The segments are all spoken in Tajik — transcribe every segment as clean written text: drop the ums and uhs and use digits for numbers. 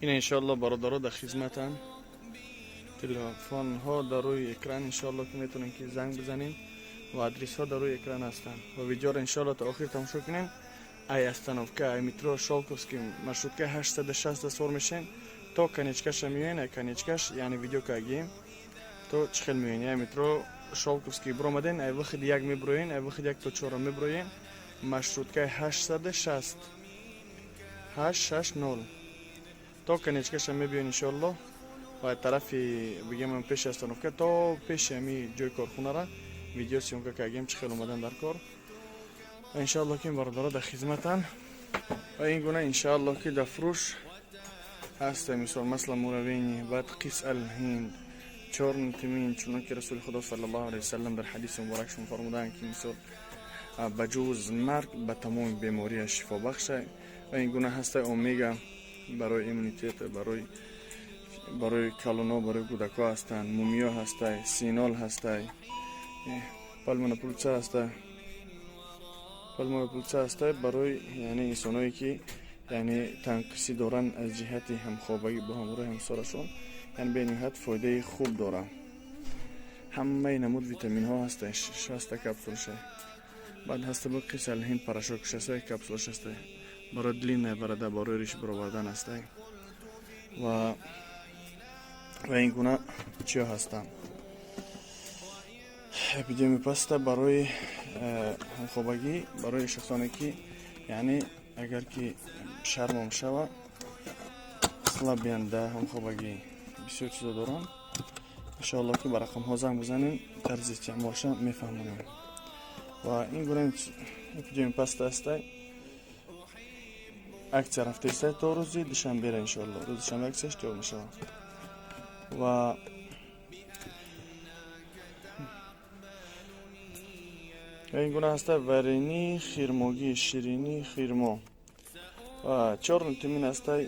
Ин иншоалло бародаро дар хизматанд. Телефонҳо дар рӯи экран, иншоалло ки метавонем ки занг бизанем ва адресҳо дар рӯи экран ҳастанд. Ва видеоро иншоалло то охир тамошо кунем. Ай остановка, ай метро Шолковский, маршрутка 860 савор мешем, то конечкаша меоен, ай конечкаш, яъне видео кагием, то чӣ хел меоен. Ай метро Шолковский биромаден, ай выход 1 меброен, ай выход 1 то 4 меброен, маршруткаи 860, 860, то конечкаша мебиён иншоалло. Ва тарафи бигем пеши остановка то пеши ҳами ҷои корхонара видео съёмка кардем, чӣ хел омадан дар кор. Ва иншоалло ки ин бародаро дар хизматанд. Ва ин гуна иншоалло ки дар фурӯш ҳаста, мисол масло муравейный, баъд қис алҳинд, чёрный тмин, чунон ки Расули Худо саллаллоҳу алайҳи васалам дар ҳадиси муборакшон фармуданд, ки мисол ба ҷуз марг ба тамоми бемория шифобахша. Ва ин гуна ҳаста омега барои иммунитет, барои калоно, барои кӯдакҳо ҳастанд, мумиё ҳастай, синол ҳастай, пальмонопульса ҳастай. Пальмонопульса ҳастай барои, яъне, инсоное ки, яъне, танқисӣ доранд аз ҷиҳати ҳамхобагӣ бо ҳамроҳи ҳамсарашон, яъне бениҳоят фоидаи хуб дорад. Ҳамаи намуд витаминҳо ҳастай, 60 капсулша. Баъд ҳаста бо қисалҳин порошок ҳастай, капсулаш ҳастай, барои длинная борода, барои риш баровардан ҳастай. Ва ин гуна чиё ҳастанд. Эпидемия паста барои ҳамхобагӣ, барои шахсоне ки, яъне, агар ки шармом шава, слабиянд дар ҳамхобагӣ, бисёр чизо доранд. Иншоалло ки ба рақамҳо занг бизанем, тарзи истеъмолша мефаҳмонем. Ва ин гуна эпидемия паста ҳастай. Акция рафтаиста то рӯзи душанбера, иншоалло рӯзи душанбе акцияш ҷавоб мешавад. Ва ин гуна ҳаста варени хирмогӣ, ширинӣ хирмо ва чёрный тмин ҳастай,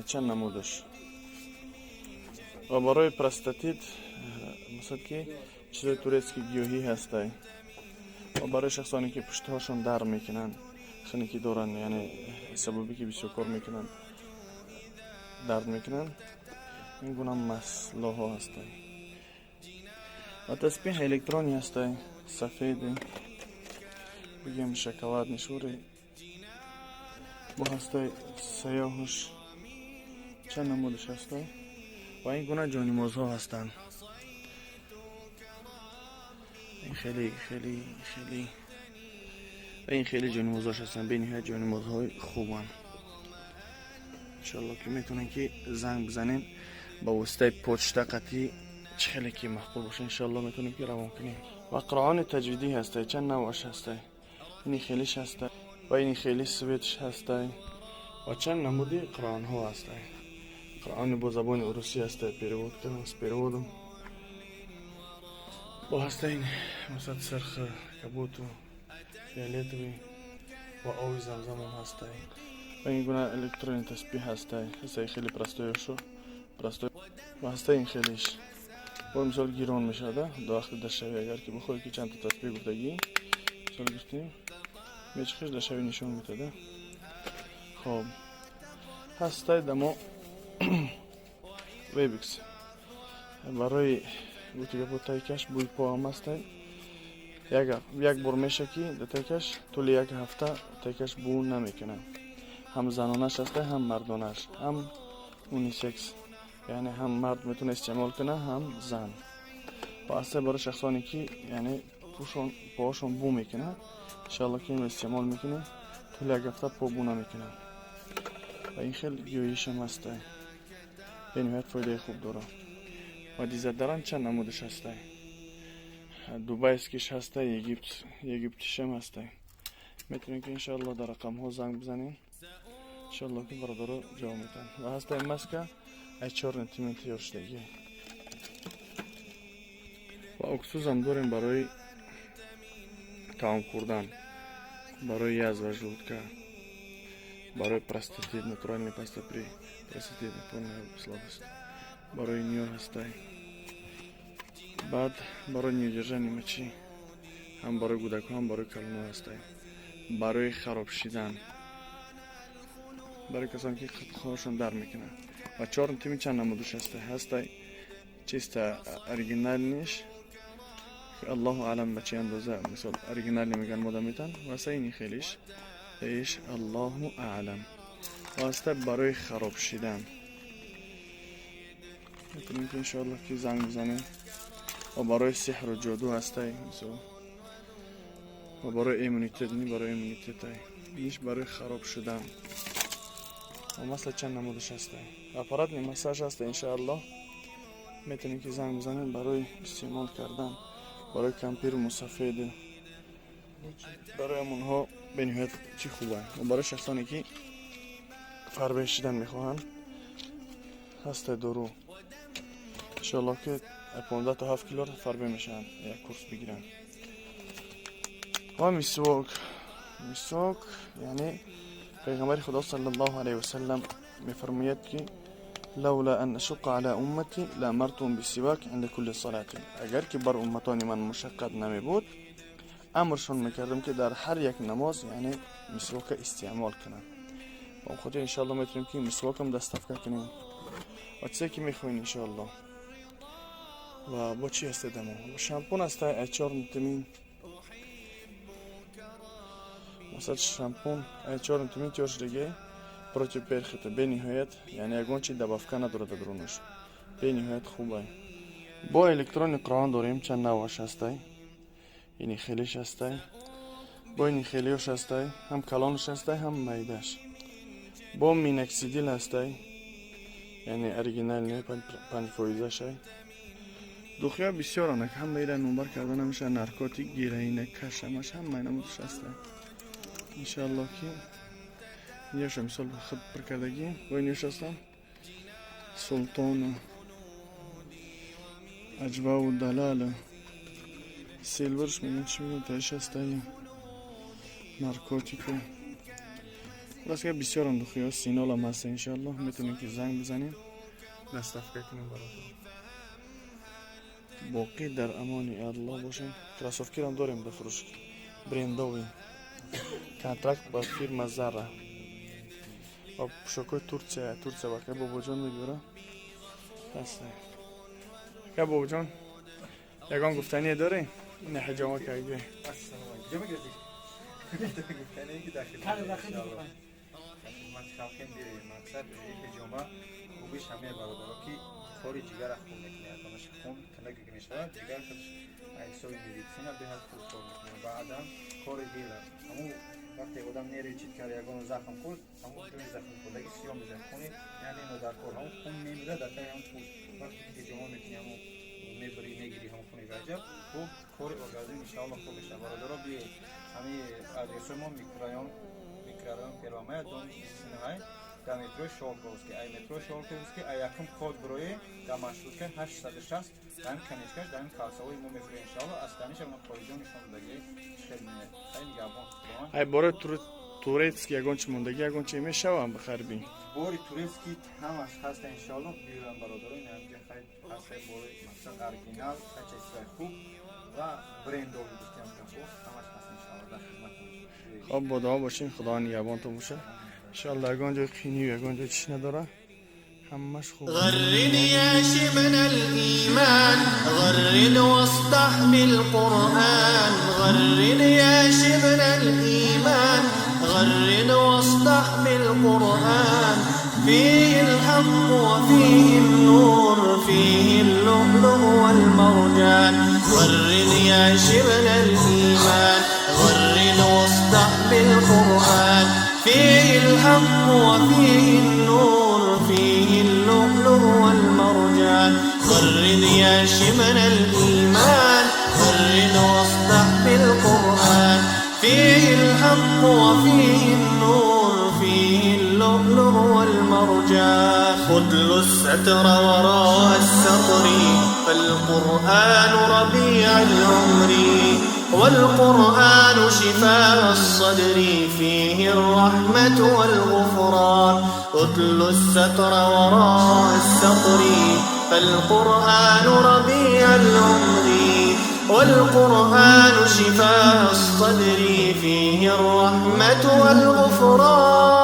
чанд намудаш. Ва барои простатит, масалан, ки чизои турецкий гиёҳӣ ҳастай. Ва барои шахсоне ки пуштҳошон дард мекунанд, хунукӣ доранд, яъне сабабе ки бисёр кор мекунанд, дард мекунанд, ин гуна маслоҳо ҳастай. Ва таспеҳ электронӣ ҳастай, сафеде, бигем, шоколадный шури бо ҳастай, саёҳуш чанд намудаш ҳастай. Ва ин гуна ҷонимозҳо ҳастанд. Ин хеле хеле хеле ва ин хеле ҷонимозҳош ҳастанд, бениҳоят ҷонимозҳои хубанд. Иншоалло ки метавонем ки занг бизанем, ба воситаи почта қатъӣ, чӣ хеле ки маъқул боша, иншоалло метавонем ки равон кунем. Ва Қуръони таҷвидӣ ҳастай, чанд навъаш ҳастай, ини хелиш ҳастай ва ини хели светш ҳастай ва чанд намуди қуръонҳо ҳастай. Қуръони бо забони урусӣ ҳастай, перевод кардам, с переводом бо ҳастай. Масалан, сирх, кабуту, фиолетовый ва оби замзамам ҳастай. Ва ин гуна электронный таспеҳ ҳастай, ҳастаи хеле простоёшу простой ва ҳастаи ин хелиш бо мисол гирон мешавад до вақти дашавӣ. Агар ки бихоҳӣ ки чандта таспеҳ гуфтагӣ, мисол гуфтем, мечхиш дашавӣ нишон метада. Хоб, ҳастай дамо вебикс барои гуфти гапо тайкаш бӯи поам ҳастай. Як бор меша ки тайкаш тӯли як ҳафта тайкаш бӯ намекунад. Ҳам занонаш ҳастай, ҳам мардонаш, ҳам унисекс, яъне ҳам мард метавона истеъмол кунад, ҳам зан. Ва ҳастай барои шахсоне ки, яъне, поҳошон бӯ мекунад. Иншоалло ки инро истеъмол мекунем, тӯли як ҳафта по бӯ намекунад. Ва ин хел гиёҳишам ҳастай, бениҳоят фоидаи хуб дорад. Ва дезодорант чанд намудаш ҳастай, дубайскиш ҳастай, египтишам ҳастай. Метавонем ки иншоалло дар рақамҳо занг бизанем, иншоалло ки бародаро ҷавоб метаҳанд. Ва ҳастай маска ай чёрный тмин тайёр шудагӣ. Ва уксусам дорем барои таом хӯрдан, барои язва желудка, барои простатит, натуральный паста при простатит, полная слабость, барои ниё ҳастай. Баъд барои неудержание мочи, ҳам барои кӯдакҳо, ҳам барои калонҳо ҳастай. Барои хароб шидан, барои касоне ки қитқҳоашон дар мекунад. Ва 4 тими чанд намудуш ҳаста, ҳаста чиста оригинальный ш, Аллоҳу аълам ба чи андоза, мисол, оригинальный меган мода метан васа ини хелиш иш, Аллоҳу аълам. Васта барои хароб шидан метавонем ки, иншоаллоҳ, ки занг бизанем. Ва барои сеҳру ҷоду ҳастай, мисол, ва барои иммунитет, ни барои иммунитетай, иш барои хароб шудан. Ва масла чанд намудаш ҳастай. Аппаратный массаж ҳаста, иншоаллоҳ, метавонем ки занг бизанем барои истеъмол кардан, барои кампиру мусафеду барои ҳамонҳо бениҳоят чӣ хуба. Ва барои шахсоне ки фарбе шидан мехоҳанд, ҳастай дору, иншоаллоҳ, ки 15 то 7 кило фарбе мешаванд, як курс бигиранд. Ва мисвок. Мисвок, яъне пайғамбари Худо саллаллоҳу алайҳи васаллам мефармояд ки: لولا أن أشق على أمتي لأمرتهم بالسواك عند كل صلاة. Агар ки бар умматони ман мушаққат намебуд, амршон мекардам ки дар ҳар як намоз, яъне, мисвока истеъмол кунанд. Ба он хотир, иншоалло, метавонем ки мисвокам доставка кунем ва чизе ки мехоҳем, иншоалло. Ва бо чӣ ҳасте дамо? Шампун ҳаста, 4 тумин, масалан, шампун 4 тумин. Тиёш диге против перхоти, бениҳоят, яъне ягон чи добавка надорад дарунаш, бениҳоят хубай. Бо электронный Қуръон дорем, чанд навъаш ҳастай. Ини хелиш ҳастай, бо ини хелиёш ҳастай, ҳам калонаш ҳастай, ҳам майдаш. Бо миноксидил ҳастай, яъне оригинальный, 5 фоизашай. Духи ё бисёр анак, ҳамаира номбар карда намеша. Наркотик, героина, каш, ҳамаш, ҳамаи намудаш ҳастай, иншоаллоҳ, ки иняша, мисол, худ пур кардагӣ. Бо иняш ҳастам, султону аҷваву далала, силверш мегӯян, чӣ мегӯян, таиш ҳастай, наркотику. Хулоса, бисёрам духи ё синолам ҳаста, иншоаллоҳ, метавонем ки занг бизанем, доставка кунем баротон. Боқӣ дар амони Аллоҳ бошем. Кроссовки рам дорем дар фурӯш, брендовый, контракт ба фирма Зара ва пӯшокҳои Турция. Турция бака бобоҷон мебиёра, ҳаста. Ака бобоҷон, ягон гуфтание дорем? Ина ҳиҷома карди. Гуфтание ки дар хидмати халқем. Мақсад ҳиҷома хубиш ҳамаи бародаро ки кори ҷигара хуб мекунад, ягонаш хун тинак мешавад, ҷигар худаш ҳисоби медицина беҳад хуб кор мекунад. Баъдан кори дил, ҳамун вақте одам нервничать кард, ягон захм хӯрд, ҳамун ҷои захм хӯрдаги сиёҳ мешавад, хуни, яъне нодаркор, ҳамун хун мемирад дар таи ҳамун пӯст. Вақте ки ҳиҷома мекунӣ, ҳамун мебурӣ, мегирӣ ҳамун хуни гаҷа, хуб кори организм, иншоалло, хуб мешавад. Бародаро, биед, ҳамин адресои мо: микрорайон Первомая, дом 29, дар метрои Шолковский, ай метрои Шолковский, ай якум код бирои, дар маршрутка 860, дар ҳамин конечка ш, дар ҳамин калсавои мо мефурем, иншоалло. Аз таниша ма хориҷон нишон додагӣ, хел меяд. Хай, нигаҳбон Худованд. Ай бораи турецкий ягон чи мондагӣ, ягон чи мешавам ба харби? Бори турецкий ҳамаш ҳаста, иншоалло, биёрам бародаро. Инамҷа хай ҳаста, бори, мақсад, оригинал, качество и хуб ва брендовый гуфтем, хуб ҳамаш ҳаст, иншоалло, дар хизматам. Хоб, бо дуо бошем, Худованд нигаҳбонтон боша, иншоалло. Ягон ҷои қинию ягон ҷои чиш надора, ҳамаш хуб. غرد يا شبل الإيمان، غرد واصدح بالقرآن. غرد يا شبل الإيمان، غرد واصدح بالقرآن. فيه الحق وفيه النور، فيه اللؤلؤ والمرجان. غرد يا شبل الإيمان، غرد واصدح بالقرآن. فيه الحق وفيه النور، فيه اللؤلؤ والمرجان. غرد يا شبل الإيمان، غرد واصدح بالقرآن. فيه الحق وفيه النور، فيه اللؤلؤ والمرجان. خذل الستر وراء السطر، فالقرآن ربيع العمر، والقرآن شفاء الصدر، فيه الرحمة والغفران. اتل الستر وراء السطر، فالقرآن ربيع العمر، والقرآن شفاء الصدر، فيه الرحمة والغفران.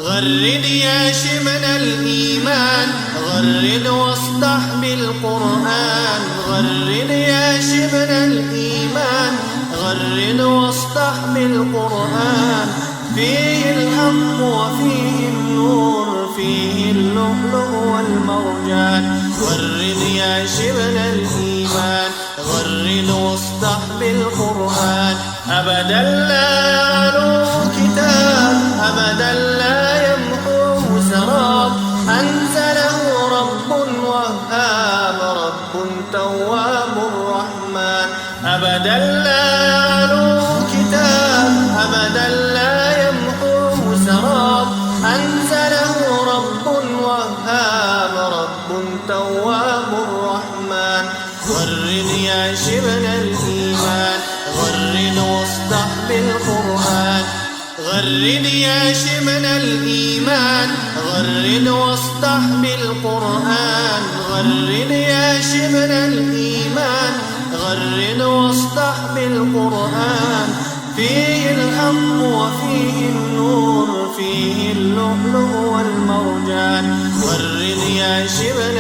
غرد غرد يا شبل الإيمان، غرد واصدح بالقرآن. غرد يا شبل الإيمان، غرد واصدح بالقرآن. فيه الحق وفيه النور، فيه اللؤلؤ والمرجان. غرد يا شبل الإيمان، غرد واصدح بالقرآن. أبدا لا يعلو كتاب، أبدا لا يمحوه سراب. أنزله رب وهاب، رب تواب الرحمن. أبدا لا يعلو كتاب، أبدا لا يمحوه سراب. أنزله رب وهاب، رب تواب الرحمن. غرد يا شبل الإيمان، غرد واصدح بالقرآن. غرد يا شبل الإيمان، غرد واصدح بالقرآن. غرد يا شبل الإيمان، غرد واصدح بالقرآن. فيه الحق وفيه النور، فيه اللؤلؤ والمرجان. غرد يا شبل